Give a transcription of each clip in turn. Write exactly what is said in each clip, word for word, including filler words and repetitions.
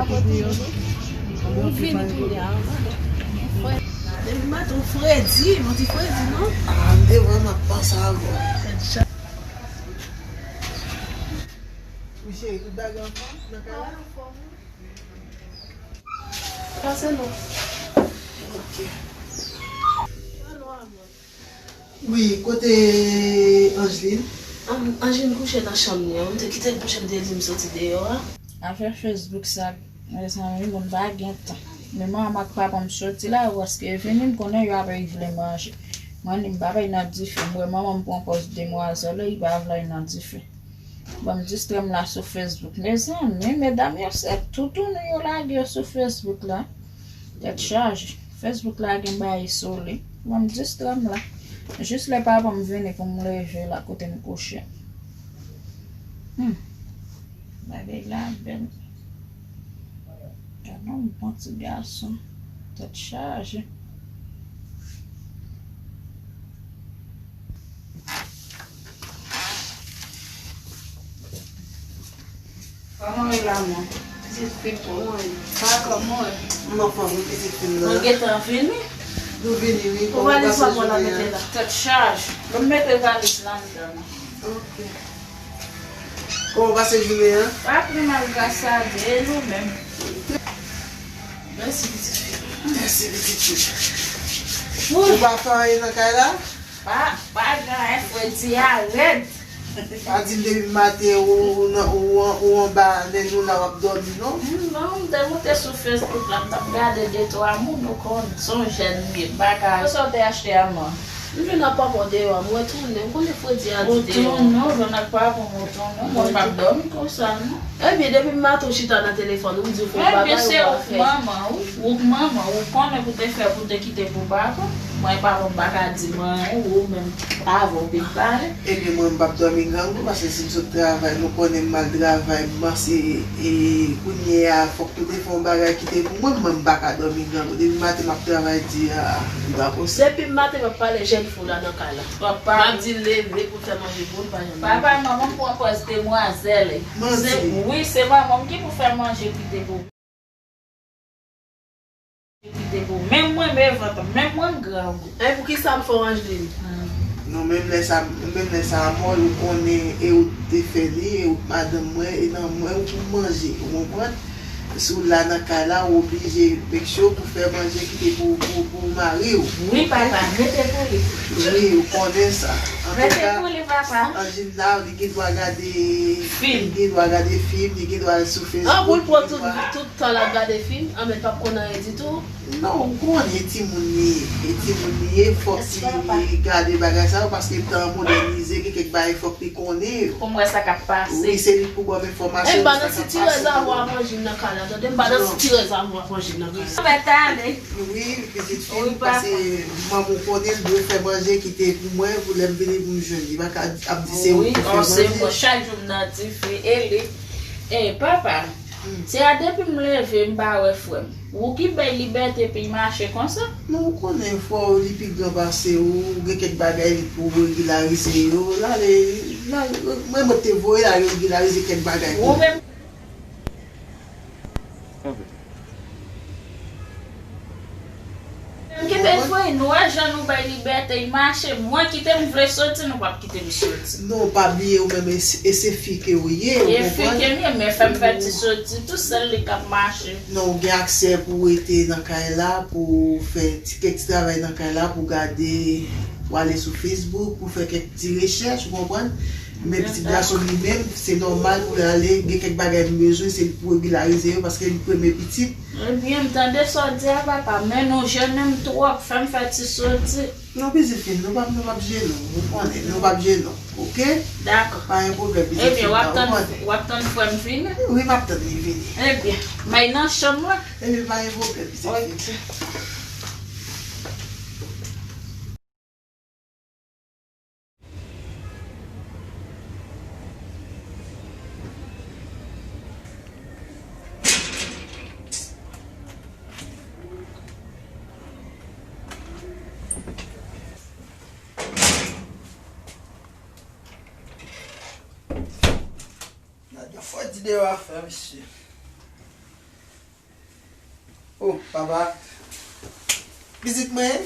Kote yo? Ou vini kounye a, mande. Depi maten ou fredi, ou di fredi, non? Ah, m te vrèman panse avè w. Wi, cheri, tout bagay anfòm nan kay la? Pase non. Ok. Wi, kote Angeline? An-, Angeline kouche nan chanm li an. M te kite l kouche, m te di m soti deyò a. Afè Facebook sa, mezanmi, moun pa gen tan. Men manman ak papa m soti la, paske vini, m konnen yo ap vle manje. Mwen, m pa bay nan dife. M wè manman m pran pòz demwazèl, li pa vle nan dife. Ban m distrè m la sou Facebook. Mezanmi, medam yo se toutouni yo lage yo sou Facebook la. Tèt chaje. Facebook la gen bagay sou li. Ban m distrè m la. Jis lè papa m vini pou m leve la kote m kouche. Hmm. Bagay la bèl. Gade yon bon ti gason. Tèt chaje. Kòman w ye la, mwen? Pitit fi m, kòman w ye? Pa kòman w ye? M anfòm, wi, pitit fi m nan. Mwen gentan vini. Nou vini, wi. Kòman w pase jounen an? Tèt chaje. Mwen mete valiz la anndan. Ok. Kòman w pase jounen an? Pa pi mal, gras a Dye, e nou menm? Mèsi, pitit fi. Mèsi, pitit fi. Ou pa fè anyen nan kay la? Pa, pa gen anyen, fredi a rèd. Pa di m depi maten ou, ou, ou, ou anba nen nou la w ap dòmi, non? Non, m te moute sou Facebook la, m t ap gade de twa moun, ou konn, se yon jèn m ye, m pa ka. Sa w te achte a, man? M vin ak papa w deyò a, m retounen, m konnen fredi a di deyò. Ou tounen, ou jwenn ak papa m, ou tounen, mwen m p ap dòmi konsa, non. Ebyen, depi maten w chita nan telefòn, ou m di w fè yon bagay, ou pa fè. Ebyen, se ou k manman, wi. Ou k manman, ou konnen pou te fè, pou te kite pou papa. Mwen, papa m pa ka di m anyen, ou menm, avè w vin pale. Ebyen, mwen, m p ap dòmi grangou, paske si m sot travay, nou konnen m al travay, m panse, e, kounye a, fòk ou te fè yon bagay kite pou mwen, mwen, m pa ka dòmi grangou. Depi maten, m ap travay di a, li pa posib. Depi maten, m ap pale jèn fi w la nan kay la. M ap di leve pou fè manje pou l, pa janm leve. Papa, manman m pran pòz demwazèl. Manti. Se, wi, se manman m ki pou fè manje kite pou, kite pou. Menm mwen, men vant, menm mwen, m grangou. E poukisa m fè w, Angeline? Hmm. Non, menm lè sa, menm lè sa a, mwen, ou konnen, e ou te fè li, e ou madanm mwen, e nan mwen, ou pou manje, ou konprann? Si w la nan kay la, ou oblije make sure pou fè manje kite pou, pou, pou mari w. Wi, papa, mete pou li. Wi, ou konnen sa. Mete pou li, papa. Anjina, li gen dwa gade fim, li gen dwa gade fim, li gen dwa al sou Facebook. An, pou l pran tout, tout tan l ap gade fim, an, men l p ap konn anyen ditou. Non, ou konnen timoun li ye, e timoun li ye, fòk li gade bagay sa yo, paske tan an mòdènize, gen kèk bagay fòk li konnen yo. Pou m wè sa k ap pase. Wi, se li pou ban m enfòmasyon de sa k ap pase. M pa nan sitirèz avè w ap anjin nan kay la, tande? M pa nan sitirèz avè w ap anjin nan kay la. Sa va tande. Wi, pitit fi m, paske manman w konnen l dwe fè manje kite pou mwen, pou lè m vini pou m jwenn li. Li pa ka ap di se ou ki fè manje. Wi, se mwen, chak jou m nan dife, e li. E, papa, se a depi m leve, m pa wè frè m. Ou ki bay libète pou l mache konsa? Non, ou konnen frè w, li pi gran pase w, ou gen kèk bagay li pou regilarize yo. L ale, l ale, mwen, mwen te voye l al regilarize kèk bagay pou ou. Ou menm. Kite l voye nou, wè jan nou bay libète, l mache. Mwen kite m vle soti, nou p ap kite m soti. Non, pa bliye ou menm, e, e se fi ke ou ye, ou konprann? E fi ke m ye, men fè m fè ti soti tou, sèl li k ap mache. Non, ou gen aksè pou w rete nan kay la, pou w fè ti, kèk ti travay nan kay la, pou w gade, pou w ale sou Facebook, pou w fè kèk ti rechèch, ou konprann? Men pitit gason m li menm, se nòmal pou l ale, gen kèk bagay m bezwen, se li pou regilarize yo, paske li premye pitit. Ebyen, m tande sa w di a, papa, men nou jene m twòp, fè m fè ti soti. Non, pitit fi m, nou p ap, nou p ap jene w, ou konnen, nou p ap jene w, oke? Dakò. Pa gen pwoblèm, pitit fi m, ou konnen. Ebyen, w ap tann, w ap tann frè m vini? Wi, m ap tann li vini. Ebyen, m ay nan chanm mwen. Ebyen, pa gen pwoblèm, pitit fi m. Oke. Gade yon fò di deyò a fè, mesye. Oh, papa. Pitit mwen.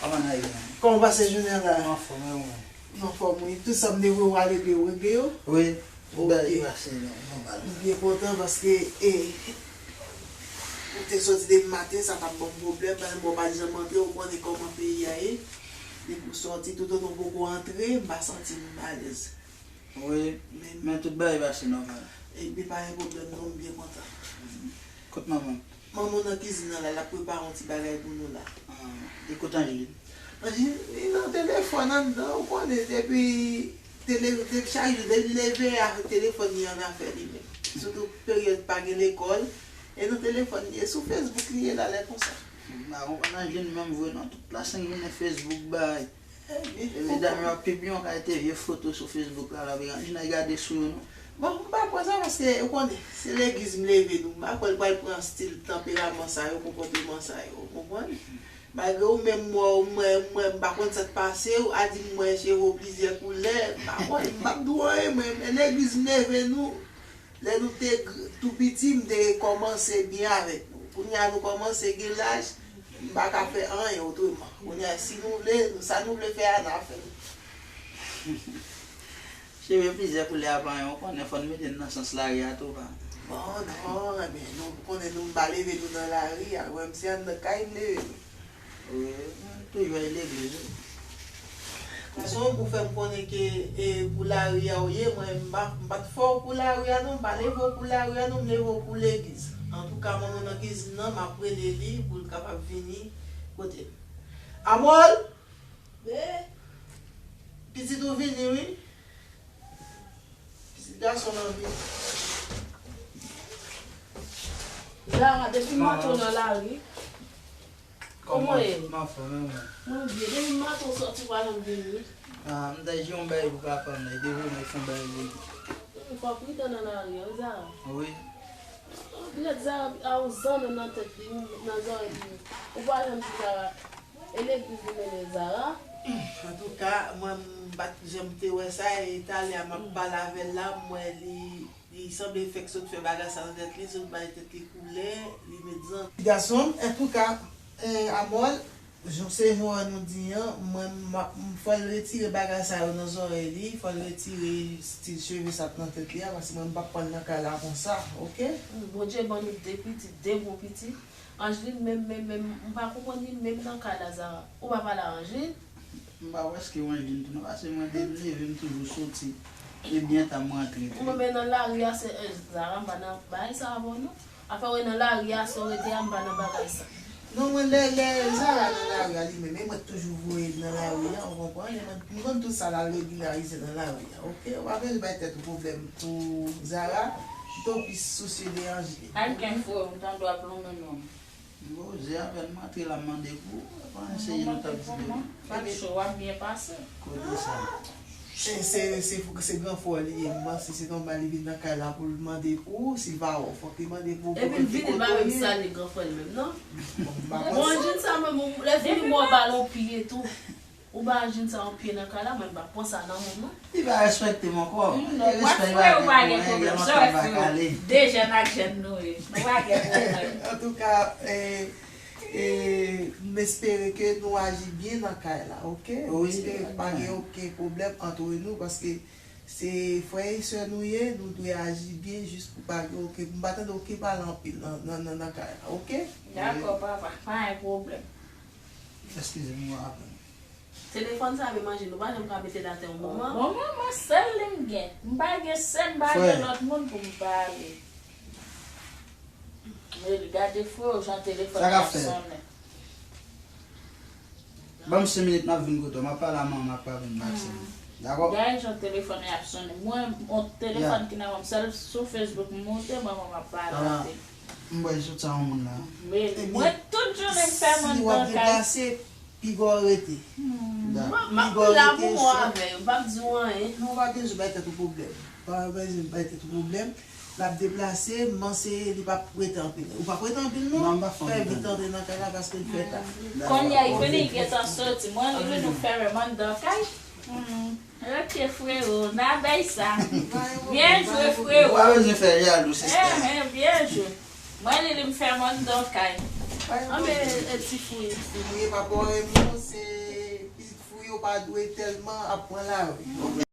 Kòman n a ye? Kòman w pase jounen an la? Mwen anfòm, e ou menm? Mwen anfòm, wi. Tout sa m te voye w ale, te regle yo? Wi. Ok. Bagay yo pase nòmal. M byen kontan paske, e, ou te soti depi maten, sa t ap ban m pwoblèm, paske mwen pa t janm antre, ou konnen kòman peyi a ye. Depi w soti, toutotan w poko antre, m pa santi m alèz. Wi, men, men tout bagay pase nòmal. Ebyen, pa gen pwoblèm non, m byen kontan. Kot manman? Manman w nan kizin nan la, l ap prepare yon ti bagay pou nou la. Ah, e kot Angeline? Angeline, li nan telefòn anndan, ou konnen, depi, tele, depi chak jou, depi l leve a, telefòn li annafè li menm. Sitou peryòd pa gen lekòl, e nan telefòn li ye, sou Facebook li ye la, lè konsa. M pa konprann Angeline menm vre non, tout la senk jounen Facebook bay. Ebyen, e medam yo ap pibliye yon kalite vye foto sou Facebook la, la, Angeline, al gade sou yo non. Bon, m pa kwè sa paske, ou konnen, se legliz m leve nou. M pa kwè l pral pran stil tanperaman sa yo, konpòteman sa yo, ou konprann? Malgre ou menm, mwen, mwen, mwen, m pa konn sa k pase w, a di m mwen cheve w plizyè koulè, m pa konn, m p ap di w anyen, mwen, men legliz m leve nou, lè nou te gr-, tou piti, m te kòmanse byen avèk nou. Kounye a nou kòmanse gen laj, m pa ka fè anyen otreman. Kounye a, si nou vle, sa nou vle fè a, n a fè l. Cheve plizyè koulè a pa anyen, ou konnen fò n mete n nan sans lari a tou, pa. Bon, non, ebyen, nou konnen nou pa leve nou nan lari a, ou wè m se anndan kay m leve nou. Wi, m toujou al legliz, wi. Gason, ou fè m konnen ke, e, pou lari a ou ye, mwen, m pa, m pa t fè w pou lari a non, m pa leve w pou lari a non, m leve w pou legliz. Antouka, manman nan kizin nan, m ap rele li pou l kapab vini kote m. Amòl! Wi. Pitit ou vini, wi. Pitit gason nan vini. Zara, depi maten w nan lari. Kòman w ye? M anfòm, e ou menm? Mwen byen. Depi maten w sòti, w pa janm vini. Ah, m t al jere yon bagay pou papa m la. Li te voye m al fè yon bagay pou li. Hmm, fò w pridan nan lari a, wi, Zara. Wi. Lè Zara a yon zanno nan tèt li, nan zòrèy li. Ou pa janm di Zara. E legliz li mennen Zara. Antouka, mwen, m pa t janm te wè sa, e talè a m ap pale avè l la, m wè li, li sanble fèk sot fè bagay sa nan tèt li, sot bay tèt li koulè, li met zan. Gason m, antouka, e, Amòl, jan se jan nou di an, mwen, m ap, m, fò l retire bagay sa yo nan zòrèy li, fò l retire stil cheve sa k nan tèt li a, paske mwen, m p ap pran l nan kay la konsa, oke? Bondye ban nou de pitit, de bon pitit. Angeline menm, menm, menm, m pa konprann li menm nan kay la, Zara. Ou pa pale a Angeline? M pa wè èske w Angeline tou non, paske mwen depi m leve m toujou soti. E byen ta m rantre tou. Mwen menm nan lari a, se, eh, Zara, m pa nan bagay sa avè w non. Afè w nan lari a, sa w rete a, m pa nan bagay sa. Non, mwen lè, lè Zara nan lari a li menm, e mwen k toujou voye l nan lari a, ou konprann? E mwen, m konn tout sa l al regilarize nan lari a, oke? Ou pa bezwen bay tèt ou pwoblèm pou Zara, m twò plis sousye de Angeline. Al gen fre w, m tande w ap lonmen non. Bon, Zara, m antre la, m mande pou ou, pa eseye nou t ap di de. Mande pou mwen. M ap cho, w ap byen pase. Kote sa? Se, se, se, se gran frè w li ye, m panse se nòmal li vin nan kay la pou l mande pou ou, si l pa wè w, fòk li mande pou ou. Epi l vini, l pa menm salye gran frè l menm, non. Bon, m pa konn. Bon, Angeline sa menm, lè fini, m wè w ba l yon pye tou. Ou ba Angeline sa yon pye nan kay la, mwen m pa pran sa nan men w, non. Li pa respekte m ankò. Non, respè li pa gen pou mwen, gen lontan m pa kale. De jèn ak jèn nou ye. Nou pa gen pwoblèm. Antouka, eh, E, m espere ke nou aji byen nan kay la, oke? M espere pa gen okenn pwoblèm antre nou, paske se frè e sè nou ye, nou dwe aji byen jis pou pa gen okenn, m pa tande okenn pale anpil nan, nan, nan, nan kay la, oke? Dakò, papa, pa gen pwoblèm. Eskize m, mwen aprann. Telefòn sa menm Angeline, nou pa janm ka mete l atè yon moman. Yon moman, sèl li m gen. M pa gen sè, m pa gen lòt moun pou m pale. Men gade frè w jan telefòn nan ap sonnen. Ban m senk minit, m ap vin kote w. M ap pale a manman m, m ap vin bak senk minit. Dakò? Gade jan telefòn nan ap sonnen. Mwen, yon telefòn ki nan men m, sèl sou Facebook m moute, manman m ap pale avè l. M wè sot sa yon moun la. Men mwen tout jounen m fè mòn nan kay. Piga w rete. M ap la pou mwen avè yo, m p ap di w anyen. Non, ou pa bezwen bay tèt ou pwoblèm. Pa bezwen bay tèt ou pwoblèm. L ap deplase, m panse li p ap rete anpil. Ou p ap rete anpil non. Fè vit antre nan kay la paske l fè ta. Kounye a, li vini, li gentan soti. Mwen, li vin, nou fèmen m anndan kay. Ok, frero, n a bay sa. Byen jwe, frero. Ou pa bezwen fè jalou, sista. Enhen, byen jwe. Mwen, li, li m fèmen anndan kay. Anben, e ti fouy. Si mwen pa pò renmen, se pitit fouy yo pa dwe tèlman ap pran lari.